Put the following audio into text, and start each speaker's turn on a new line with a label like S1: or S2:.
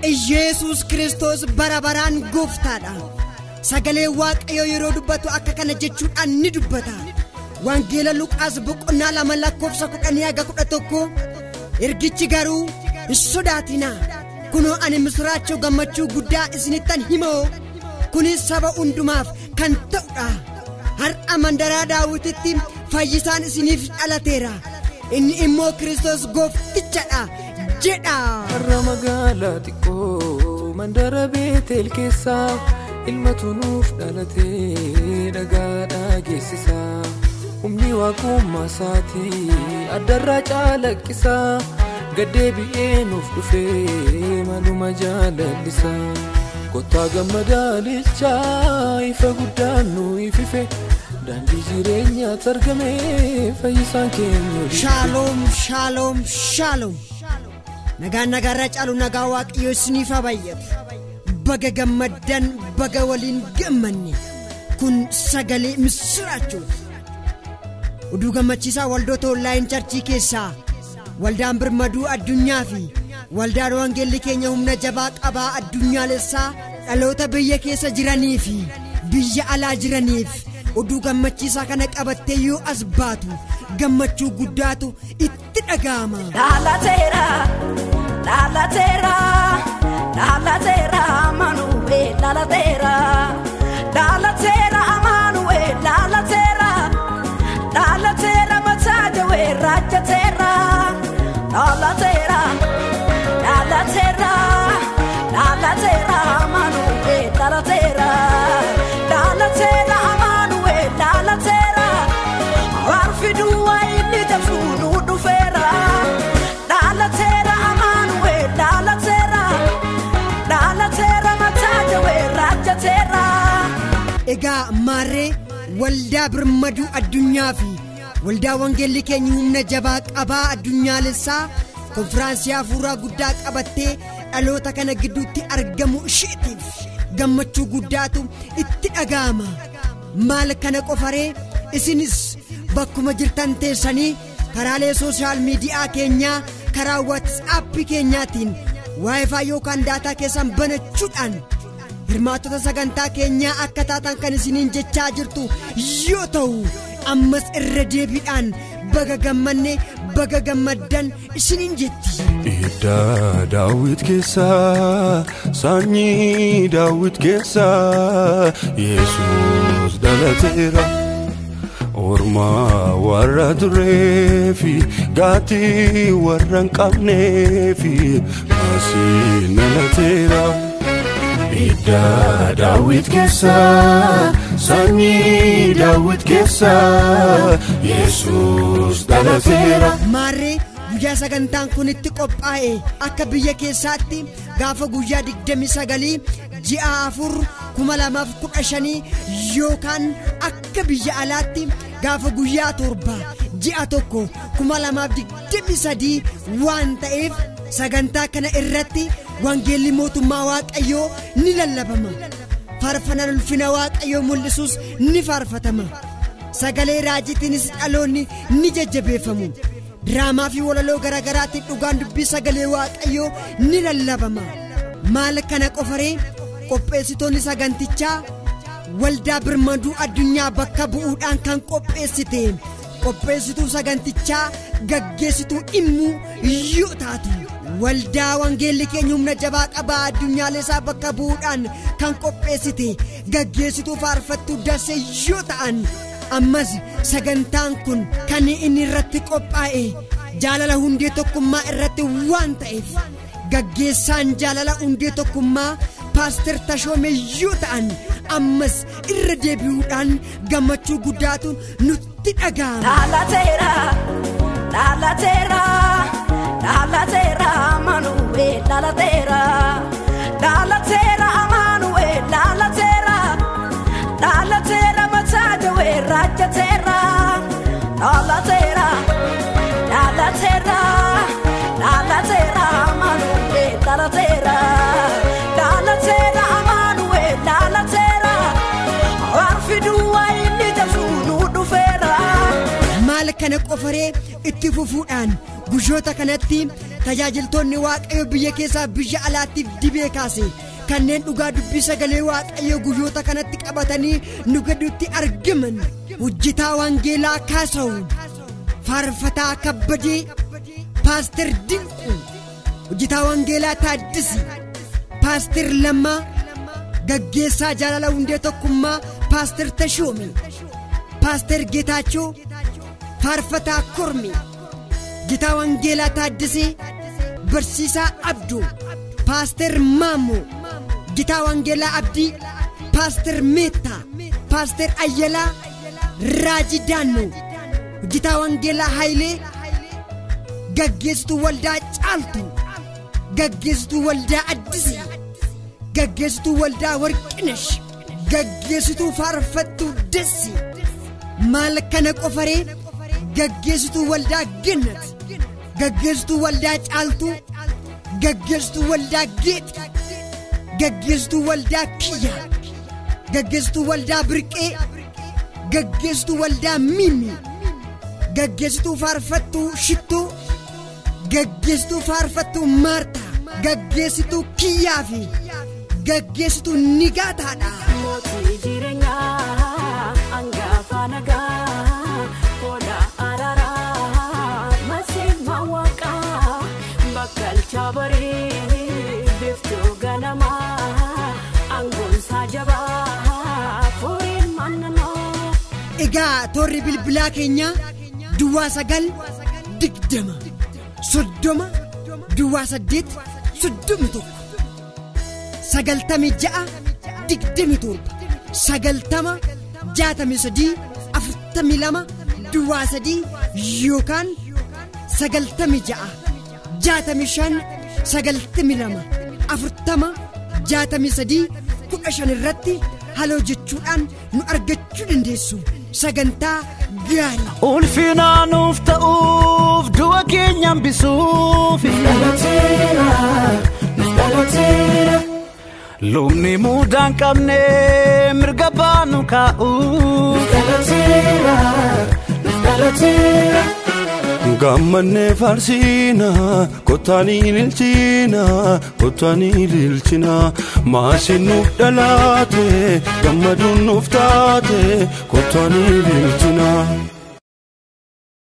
S1: Iyeesuus Kiristoos bara baraan gooftaadha. Sagalee Waaqayyoo yeroo dubbatu akka kana jechuudhaan ni dubbata. Wangeela Luqaas boqonnaa 2 lakkoofsa 10-11 ergichi garuu hin sodaatinaa. Kunoo ani misiraachoo gammachuu guddaa isinittan himoo. Kunis saba hundumaaf kan ta'udha. Har'a mandaraa Daawititti fayyisaan isiniif dhalateera. Inni immoo Kiristoos gooftichadha jedha.
S2: Har'a magaalaa xiqqoo mandara Beetel keessaa ilmatu nuuf dhalatee dhagaadhaa geessisaa. Humni waaqummaa isaatii addarraa calaqqisaa. Gaddeebi'ee nuuf dhufee maluma jaalallisaa. Kottaa gammadaa lichaa ifa guddaan nu ifife. Daandii jireenyaatti argame fayyisaan keenya.
S1: Shaaloom shaaloom shaaloom. Nagaan nagaarraa caalu nagaa Waaqayyoo isiniif haa baay'atu. Baga gammaddan baga waliin gammanne. Kun sagalee misiraachooti. Oduu gammachiisaa waldoota onlaayin charchii keessaa waldaan birmaduu addunyaa fi waldaan wangeelli keenya humna jabaa qabaa addunyaalessaa dhaloota biyya keessa jiranii fi biyya alaa jiraniif oduu gammachiisaa kana qabattee yoo as baatu gammachuu guddaatu itti dhaga'ama.
S3: Dhalateera, dhalateera, dhalateera Amaanu'eel, dhalateera, dhalateera Amaanu'eel, dhalateera, dhalateera mataa jawee raajjateera, dhalateera, dhalateera, dhalateera Amaanu'eel, dhalateera, dhalateera Amaanu'eel, dhalateera, arfiduu waa inni cabsu nu dhufeera, dhalateera Amaanu'eel, dhalateera, dhalateera mataa jawee raajjateera.
S1: Egaa maarree waldaa birmaduu addunyaa fi waldaa wangeelli keenya humna jabaa qabaa addunyaalessaa konfiraansii hafuuraa guddaa qabattee dhaloota kana gidduutti argamu isheetiif gammachuu guddaatu itti dhaga'ama. Maal kana qofaree isinis bakkuma jirtan teessanii karaalee sooshaal miidiyaa keenyaa karaa WhatsApp keenyaatiin Wi-Fi yookaan daataa keessan banachuudhaan hirmaattota sagantaa keenyaa akka taatan kan isiniin jechaa jirtu yoo ta'u ammas irra deebiidhaan baga gammanne baga gammaddan isiniin jetti.
S4: Hidda Daawit keessaa sanyii Daawit keessaa Yesuus dhalateera. Orma warra dureefi gaatii warra hin qabneefi Masiin dhalateera. Hidda Daawit keessaa sanyii Daawit keessaa Yesuus dhalateera.
S1: Maarree guyyaa sagantaan kun itti qophaa'e akka biyya keessaatti gaafa guyyaa 29 ji'a 4 2015 yookaan akka biyya alaatti gaafa guyyaa 7 ji'a 1 2023 waan ta'eef sagantaa kana irratti wangeelli mootummaa Waaqayyoo ni lallabama. Faarfannaan ulfina Waaqayyoo mul'isus ni faarfatama. Sagalee raajiitiinis dhaloonni ni jajjabeeffamu. Diraamaa fi walaloo garaagaraatiin dhugaan dubbii sagalee Waaqayyoo ni lallabama. Maal kana qofaree qopheessitoonni sagantichaa waldaa birmaduu addunyaa bakka bu'uudhaan kan qopheessite qopheessituu sagantichaa gaggeessituu dhimmuu yoo taatu waldaa wangeelli keenya humna jabaa qabaa addunyaalessaa bakka bu'uudhaan kan qopheessite gaggeessituu faarfattuu dasee yoo ta'an ammas sagantaan kun kan inni irratti qophaa'e jaalala hundee tokkummaa irratti waan ta'eef gaggeessaan jaalala hundee tokkummaa Paaster Tashoomee yoo ta'an ammas irra deebi'uudhaan gammachuu guddaatu nutti dhaga'ama.
S3: Dhalateera, dhalateera, dhalateera Amaanu'eel, dhalateera, dhalateera Amaanu'eel, dhalateera, dhalateera mataa jawee raajjateera, dhalateera, dhalateera, dhalateera Amaanu'eel, dhalateera, dhalateera Amaanu'eel, dhalateera, arfiduu waa inni cabsu nu dhufeera.
S1: Maal kana qofaree itti fufuudhaan guyyoota kanatti Tajaajiltoonni Waaqayyo biyya keessaa biyya alaattiif dibee kaase kanneen dhugaa dubbii sagalee Waaqayyo guyyoota kanatti qabatanii nu gidduutti argaman hojjetaa wangeelaa Kaasa'uun, Faarfataa Kabbadee, Paaster Dinquu, hojjetaa wangeelaa Taaddisi, Paaster Lammaa, gaggeessaa Jaalala Hundee Tokkummaa Paaster Tashoome, Paaster Geetaachoo, Faarfataa Kormi, hojjetaa wangeelaa Taaddisee, Barsiisaa Abduu, Paaster Maammoo, hojjetaa wangeelaa Abdii, Paaster Meettaa, Paaster Ayyalaa, Raajii Daannoo, hojjetaa wangeelaa Hayilee, gaggeessituu waldaa Caaltuu, gaggeessituu waldaa Addisii, gaggeessituu waldaa Warqinash, gaggeessituu Faarfattuu Dessi, maal kana qofaree gaggeessituu waldaa Gannat, gaggeessituu waldaa Caaltuu, gaggeessituu waldaa Geexi, gaggeessituu waldaa Kiyyaa, gaggeessituu waldaa Birqee, gaggeessituu waldaa Mimi, gaggeessituu Faarfattuu Shittuu, gaggeessituu Faarfattuu Maartaa, gaggeessituu Kiyyaa fi gaggeessituu Nigaataadha.
S5: Mootii jireenyaa hangafa nagaa hoolaa araaraa masiimaa waaqaa bakkalcha barii biiftuu ganamaa aangoonsaa jabaa furiin mannanoo.
S1: Egaa toorri bilbilaa keenyaa 09 20 30 08 31 96 27 90 63 42 03 yookaan 96 65 92 40 63 15 irratti haloo jechuudhaan nu argachuu dandeessu. Sagantaa gaarii.
S6: Ulfina nuuf ta'uuf du'a keenya hambisuuf.
S2: Dhalateera, nuuf dhalateera.
S6: Lubni mudaa hin qabne mirga baanu kaa'uuf.
S2: Dhalateera, nuuf dhalateera.
S4: Gammannee faarsiina, kottaan ililchina, kottaan ililchina. Maasiin nuuf dhalaate, gammaduun nuuf taate, kottaan ililchina.